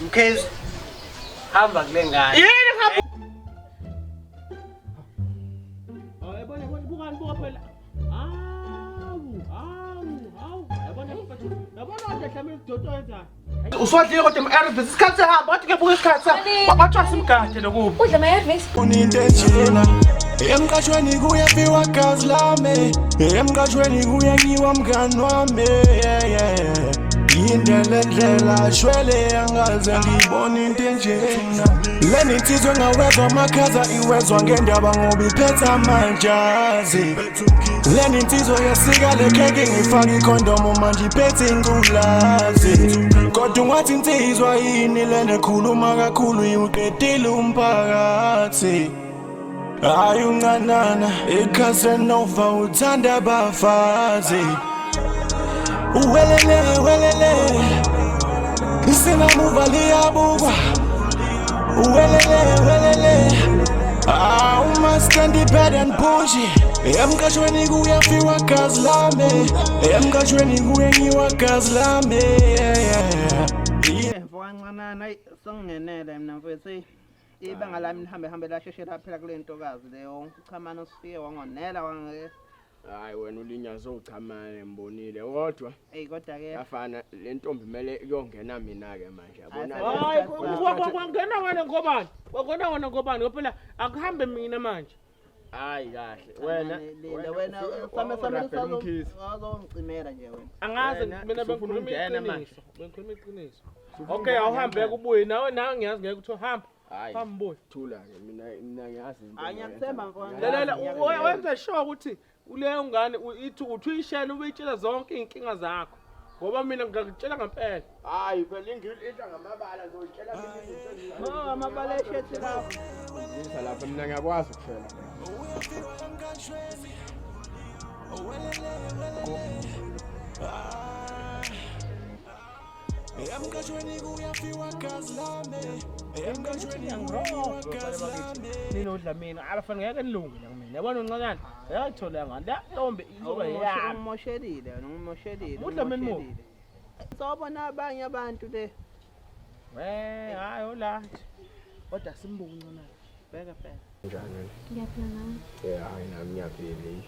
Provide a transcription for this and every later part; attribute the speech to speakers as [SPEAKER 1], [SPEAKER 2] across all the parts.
[SPEAKER 1] Mkhize. Hamba kule ngane.
[SPEAKER 2] Yini hamba? Yabona yabona bukani buka phela. Awu, awu, awu. Yabona mfethu. Yabona nje mhlawumbe idoto yenza. Usuwadlile kodwa ama-ARVs isikhathi sehamba wathi kuyabuka isikhathi bathiwa simgade lokubi.
[SPEAKER 3] Udla ama-ARVs?
[SPEAKER 4] Uninte njena emqashweni kuyafiwa gazi lami emqashweni kuyanyiwa mngani wami yeah, yeah. Yinde le ndlela shwele angaze ngibone into enjena lena insizwa engawezwa amakhaza iwezwa ngendaba ngoba iphethe amajazi lena insizwa yasika le khekhe ngifaka ikhondomu manje iphethe ingculazi kodwa ungathi insizwa yini lena ekhuluma kakhulu iwuqedile umphakathi hayi uncanana icasanova uthanda abafazi uwelele welele isinamuva liyabukwa uwelele welele Ah, umaskandi bad and bougie emqashweni kuyafiwa gazi lami emqashweni kuyenyiwa gazi lami yeah, yeah.
[SPEAKER 5] Mfokancanana ayi sengingenele mina mfethu eyi ibanga lami lihambe hambe lasheshe laphela kule ntokazi leyo uchamane usifike wangonela wange
[SPEAKER 6] Hayi wena ulinyaze uchamane ngibonile kodwa
[SPEAKER 5] eyi kodwa ke
[SPEAKER 6] yafana le ntombi kumele kuyongena mina ke manje yabona
[SPEAKER 2] Hayi kwangena wena ngobani? Kwangena wena ngobani? Ngoba phela akuhambe mina manje.
[SPEAKER 6] Hayi kahle wena
[SPEAKER 5] linda wena same same usazongicimela nje wena.
[SPEAKER 2] Angazi
[SPEAKER 6] Wena
[SPEAKER 2] mina
[SPEAKER 6] usufuna
[SPEAKER 2] bengikhuluma
[SPEAKER 6] ukungena manje.
[SPEAKER 2] iqiniso. Bengikhuluma iqiniso. Okay, awuhambe kubuye nawe nawe ngiyazi ngeke uthi hamba.
[SPEAKER 6] Hayi
[SPEAKER 2] Hamba ubuye.
[SPEAKER 6] thula ke mina mina ngiyazi into.
[SPEAKER 5] Hayi ngiyakuthemba mfana.
[SPEAKER 2] Lalela wenze sure ukuthi uleyo ngane ithi uthi uyishele ubeyitshela zonke iy'nkinga zakho. Ngoba mina ngingakutshela ngempela.
[SPEAKER 6] Hayi phela ingili idla ngamabala ngizoyitshela mina izinto
[SPEAKER 5] Oh amabala eshethi lapho.
[SPEAKER 6] engizisa lapha mina ngiyakwazi ukushela.
[SPEAKER 4] Emqashweni kuyafiwa gazi lami emqashweni kuyanyiwa gazi lami
[SPEAKER 2] Ninodla mina abafana ngeke nilunge la kumina. Yabona uncanyana? Yayithola ngane. La ntombi izoba yami.
[SPEAKER 5] Umoshelile wena umoshelile.
[SPEAKER 2] Udla mina mo.
[SPEAKER 5] umoshelile. Sawubona abanye abantu le.
[SPEAKER 2] We hayi ola. Kodwa simbuke uncanyana.
[SPEAKER 5] Bheka bheka.
[SPEAKER 6] Njani wena?
[SPEAKER 3] Ngiyaphila nawe.
[SPEAKER 6] Yeah, hayi nami ngiyaphila. eyi.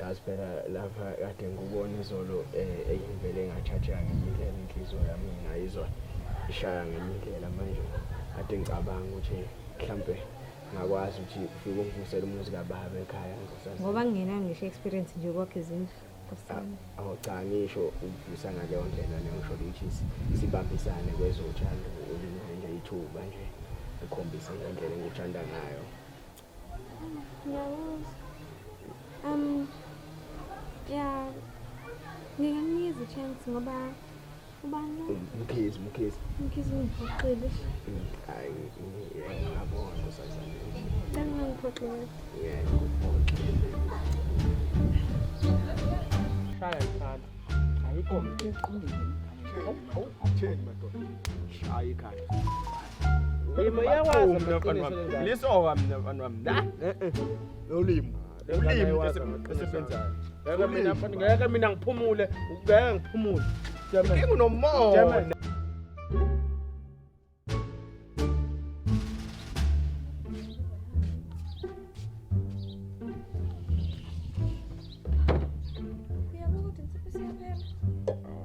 [SPEAKER 6] Yazi phela lapha kade ngikubona izolo eyivele ngathatheka ngenye indlela inhliziyo yami ngayizwa ishaya ngenye indlela manje kade ngicabanga ukuthi mhlampe ngakwazi ukuthi ufike ungivusele umuzi kababa ekhaya ngizosazi.
[SPEAKER 3] Ngoba ngingenayo ngisho experience nje yokwakha izindlu. Nkosi yami.
[SPEAKER 6] Awu cha ngisho ukuvusa ngaleyo ndlela leyo ngisho ukuthi sibambisane kwezothando unginike nje ithuba nje ukhombise ngendlela engikuthanda ngayo.
[SPEAKER 3] Ngiyakuzwa. Yeah. Ngingakunikeza i-chance ngoba ubani lo?
[SPEAKER 6] Mkhize, Mkhize.
[SPEAKER 3] Mkhize ungiphoxile.
[SPEAKER 6] Hayi ngiyabona nkosazana.
[SPEAKER 3] Cela ungangiphoxi.
[SPEAKER 6] Ngeke ngikuphoxe.
[SPEAKER 2] Shaya ikhanda. Ayikho.
[SPEAKER 6] Theni madoda. Shaya ikhanda.
[SPEAKER 2] Yimo iyakwazi amaqiniso le ndaba.
[SPEAKER 6] Lisoka mina mfana wami. La. Eh eh. Ulimi. Ulimi esebenzayo.
[SPEAKER 2] Ngeke mina mfana ngeke mina ngiphumule. Ngeke ngiphumule.
[SPEAKER 6] Inkinga unomona.
[SPEAKER 3] Uyabuka ukuthi insipho isiyaphela.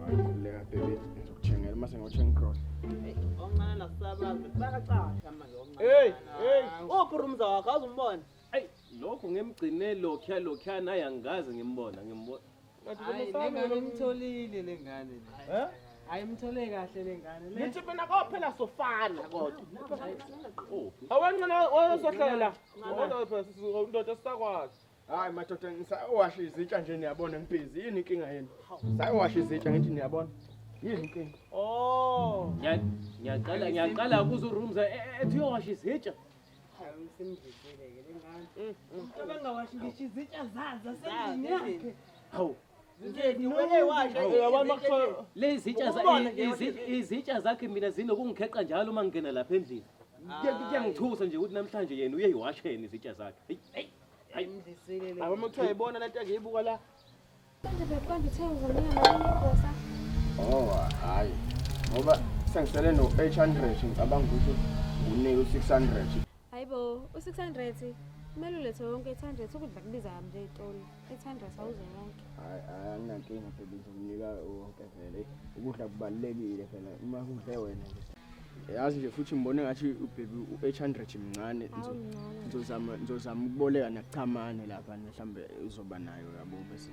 [SPEAKER 6] Hayi khululeka baby. Ngizokuthengela mase ngiyothenga igrosa.
[SPEAKER 5] Oncane nakusabazi bayacasha manje oncane.
[SPEAKER 2] Hey, hey.
[SPEAKER 5] Uphi urumza wakho awuzumbona?
[SPEAKER 7] Ayi lokho ngimgcine lokhuya lokhuya naye angikaze ngimbona ngimbona.
[SPEAKER 8] Hayi le ngane imtholile le ngane le.
[SPEAKER 2] Eh?
[SPEAKER 8] Ayimthole kahle le ngane le.
[SPEAKER 2] Ngithi mina kophela sofana kodwa. Awancane ozohlala la. Kodwa phela indoda sisakwazi.
[SPEAKER 6] Hayi madoda ngisawasha izitsha nje niyabona ngibhizi yini inkinga yenu? Sawasha izitsha ngithi niyabona. Yini inkinga?
[SPEAKER 2] Oh.
[SPEAKER 7] Ngiyaqala ngiyaqala kuze urumza ethi uyowasha izitsha.
[SPEAKER 8] Simdlisile ke le ngane. Umuntu abangawashi ngisho izitsha zazo zasendlini yakhe.
[SPEAKER 7] Hawu.
[SPEAKER 2] Yabona makuthiwa
[SPEAKER 7] Lezi zitsha
[SPEAKER 5] Ukubona nje
[SPEAKER 7] izitsha zakhe mina zinokungikheqa njalo uma ngingena lapha endlini. Kuyangithusa nje ukuthi namhlanje yena uyeyiwasheni izitsha zakhe. Hey, hey.
[SPEAKER 8] Ayimdlisile le.
[SPEAKER 2] Abo makuthiwa yibona lento engiyibuka la.
[SPEAKER 3] Manje bekukanti uthe uzomnika malini igosa?
[SPEAKER 6] Oh hayi. Ngoba Sengisele no-800 ngicabanga ukuthi ngunike u-600.
[SPEAKER 3] Hayibo, u-600 kumele ulethe wonke 800 ukudla kubiza kabi nje ey'tolo. 800 awuze wonke.
[SPEAKER 6] Hayi hayi anginankinga baby ngizokunika wonke vele. Ukudla kubalulekile phela uma kudle wena nje. Yazi nje futhi ngibone ngathi ubaby u-800 mncane.
[SPEAKER 3] Hawu mncane.
[SPEAKER 6] Ngizozama ukuboleka nakuchamane lapha mhlambe uzoba nayo yabo bese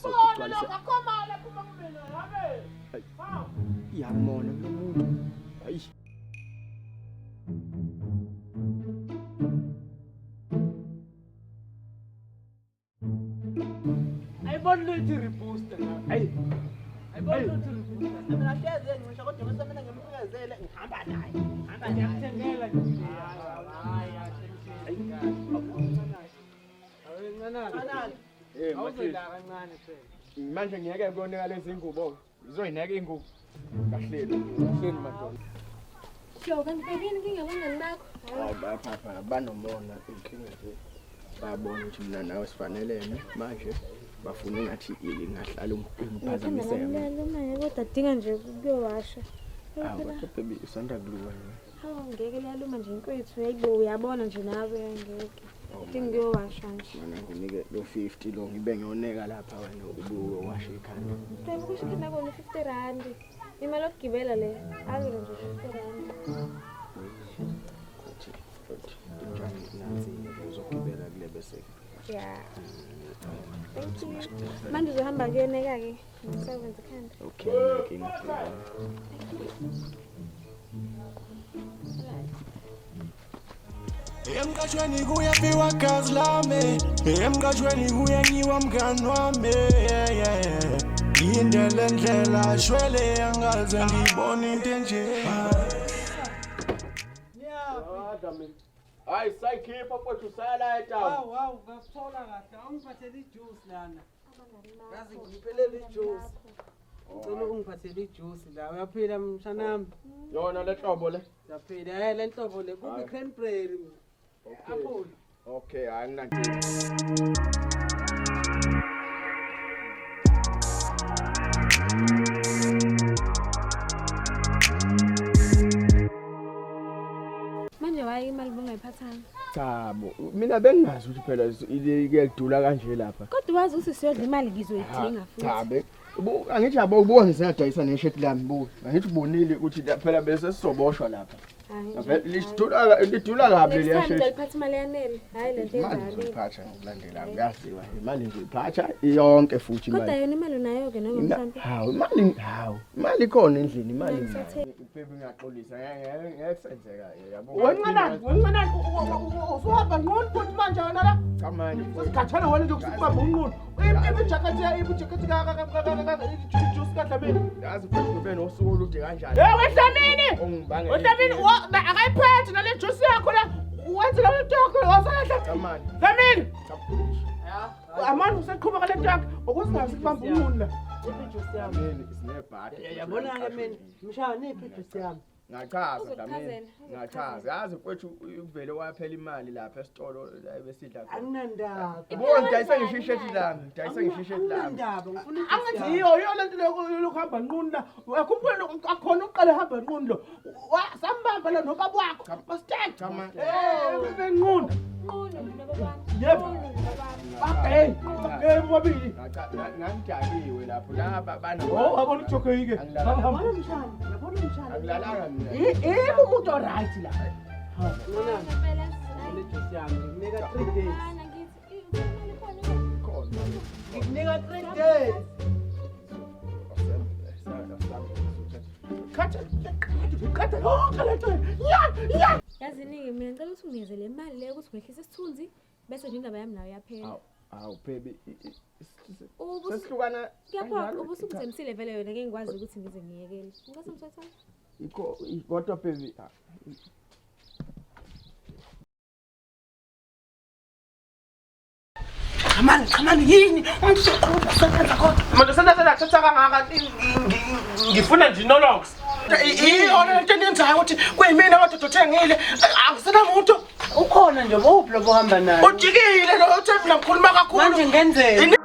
[SPEAKER 6] ugcwalise. Iyamona lo muntu. Hayi.
[SPEAKER 1] Ayiboni lutho i-rebooster la. Ayi. Ayiboni lutho i-rebooster.
[SPEAKER 5] Mina hlezi engisho kodwa bese mina ngimfikezele ngihamba naye. Ngihamba naye.
[SPEAKER 1] Ngiyakuthengela nje. Hayi, hayi.
[SPEAKER 6] Eh
[SPEAKER 1] Awuzola kancane phela.
[SPEAKER 6] Manje ngiyeke kuyonika lezi ngubo. Uzoyineka ingubo. Kahleni. Kahleni madoda.
[SPEAKER 3] Yo, kanti baby yini inkinga abangani bakho?
[SPEAKER 6] Hayi baphapha banomona inkinga nje. Babona ukuthi mina nawe sifanelene manje bafuna engathi ingahlala umphazamiseka.
[SPEAKER 3] Liyaluma kodwa adinga nje ukuyowasha.
[SPEAKER 6] Hawu kodwa baby usanda kuluka nje.
[SPEAKER 3] Hawu ngeke liyaluma nje inkwethu yayibo uyabona nje nawe ngeke. Dinga ukuyowasha nje.
[SPEAKER 6] Mina nginike lo 50 lo ngibe ngiyoneka lapha wena ubuye washe ikhanda.
[SPEAKER 3] Baby kusho ukuthi nakona 50 rand. Imali yokugibela le. Awule nje 50 rand.
[SPEAKER 6] Futhi futhi njani nansi uzogibela kule bese.
[SPEAKER 3] Yeah. Thank you. Manje uzohamba kuyoneka ke. Ngisebenza ikhanda.
[SPEAKER 6] Okay, inkinga.
[SPEAKER 4] Emqashweni kuyafiwa gazi lami, emqashweni kuyanyiwa mngani wami. Yeah, yeah, yeah. Yinde le ndlela shwele angaze ngibone into enje.
[SPEAKER 6] Hayi sayikhipha mfowethu usala etawu.
[SPEAKER 8] Hawu hawu ngakuthola kahle. Awungiphathele ijuice lana. Yazi ngiphelele ijuice. Ngicela ungiphathele ijuice la. Uyaphila mshanami?
[SPEAKER 6] Yona le hlobo le.
[SPEAKER 8] Siyaphila. Eh le nhlobo le kubi cranberry. Apple.
[SPEAKER 6] Okay, hayi nginankinga.
[SPEAKER 3] Manje waye imali bongayiphathanga.
[SPEAKER 6] Cha bo, mina bengingazi ukuthi phela kuyadula kanje lapha.
[SPEAKER 3] Kodwa wazi ukuthi siyodla imali ngizoyidinga futhi.
[SPEAKER 6] Cha be. Angithi yabo ubuka ngisiyadayisa neshirt lami buka. Angithi ubonile ukuthi phela bese sizoboshwa lapha.
[SPEAKER 3] Hayi.
[SPEAKER 6] Lidula kabi
[SPEAKER 3] Next
[SPEAKER 6] leliya
[SPEAKER 3] time
[SPEAKER 6] shirt.
[SPEAKER 3] ngizoliphatha imali yanele. Hayi le nto
[SPEAKER 6] Imali
[SPEAKER 3] enjalo.
[SPEAKER 6] ngizoyiphatha ngokulandelayo kuyaziwa. Imali ngizoyiphatha iyonke futhi
[SPEAKER 3] Kodwa
[SPEAKER 6] imali.
[SPEAKER 3] yona imali unayo ke noma mhlawumbe.
[SPEAKER 6] Hawu imali hawu imali ikhona endlini imali
[SPEAKER 3] Ngisathe-
[SPEAKER 6] nginayo. Baby ngiyaxolisa ngeke ngeke kusenzeka yabo.
[SPEAKER 2] Wenqanani, wenqanani usuhamba nqunu futhi manje wena la.
[SPEAKER 6] Cha manje.
[SPEAKER 2] Usikhathele wena nje ukusibamba unqunu. Ijakhethi ijakhethi ka ka ka ka ijuice kaDlamini.
[SPEAKER 6] Yazi futhi ngibe nosuku olude kanjani.
[SPEAKER 2] Hey weDlamini!
[SPEAKER 6] Ongibangela.
[SPEAKER 2] WeDlamini akayiphethe nale juice yakho la. Wenze le nto yakho wasala
[SPEAKER 6] Cha manje.
[SPEAKER 2] Dlamini! Amani useqhubeka le nto yakhe ukuze ungasikubamba unqunu la.
[SPEAKER 8] Iphi ijuice yami?
[SPEAKER 6] Dlamini sinebhadi.
[SPEAKER 8] Yabona ke mina mshana iphi ijuice yami?
[SPEAKER 6] Ngachaza Dlamini.
[SPEAKER 3] Uzokuchazela,
[SPEAKER 6] Ngachaza. Yazi mfowethu uvele waphela imali lapha esitolo la besidla khona.
[SPEAKER 8] Anginandaba.
[SPEAKER 6] Buka ngidayisa ngisho ishirt lami, ngidayisa ngisho ishirt lami.
[SPEAKER 8] Anginandaba ngifuna ijuice
[SPEAKER 2] Angithi
[SPEAKER 8] yami.
[SPEAKER 2] yiyo yiyo lento leyo lokuhamba nqunu la. Uyakhumbula lokhu akhona uqale hamba nqunu lo. Sambamba la nobaba wakho. Bastard.
[SPEAKER 6] Cha manje.
[SPEAKER 2] Eh benqunu.
[SPEAKER 3] Nqunu nobabami.
[SPEAKER 2] Yebo.
[SPEAKER 3] Nqunu nobabami.
[SPEAKER 2] Bagay. Bagay bobabili.
[SPEAKER 6] Ngangidakiwe lapho laba bana.
[SPEAKER 2] Oh wabona ujokeyike.
[SPEAKER 8] Yabona mshana, yabona mshana.
[SPEAKER 6] Angilalanga mina.
[SPEAKER 2] Yebo umuntu oright la.
[SPEAKER 8] Nqunana.
[SPEAKER 3] Ngempela
[SPEAKER 8] Le juice yami ngikunika 3 days.
[SPEAKER 3] Ana ngithi imali ikhona.
[SPEAKER 6] Khona.
[SPEAKER 8] Ngikunika 3 days.
[SPEAKER 2] Khatha khatha yonke lento. Ya ya.
[SPEAKER 3] Yazi ningi mina ngicela ukuthi unginikeze le mali leyo ukuthi ngehlise isithunzi bese nje indaba yami nayo yaphela.
[SPEAKER 6] Hawu, hawu baby.
[SPEAKER 3] Ubusu
[SPEAKER 6] Sesihlukana.
[SPEAKER 3] kuyaphoqa ubusungithembisile vele yona ngeke ngikwazi ukuthi ngize ngiyekele. Ngicela mthatha.
[SPEAKER 6] Ikho kodwa baby.
[SPEAKER 5] Qhamani, qhamani yini? Umuntu useqhuba usebenza kodwa.
[SPEAKER 2] Manje sendathatha kangaka ngifuna nje inolox. Iyona lento enyenzayo ukuthi kuyimina madoda othengile. Angisenamuntu.
[SPEAKER 8] Ukhona nje bophi lobo hamba naye?
[SPEAKER 2] Ujikile lo uthe mina ngikhuluma kakhulu.
[SPEAKER 8] Manje ngenzeni?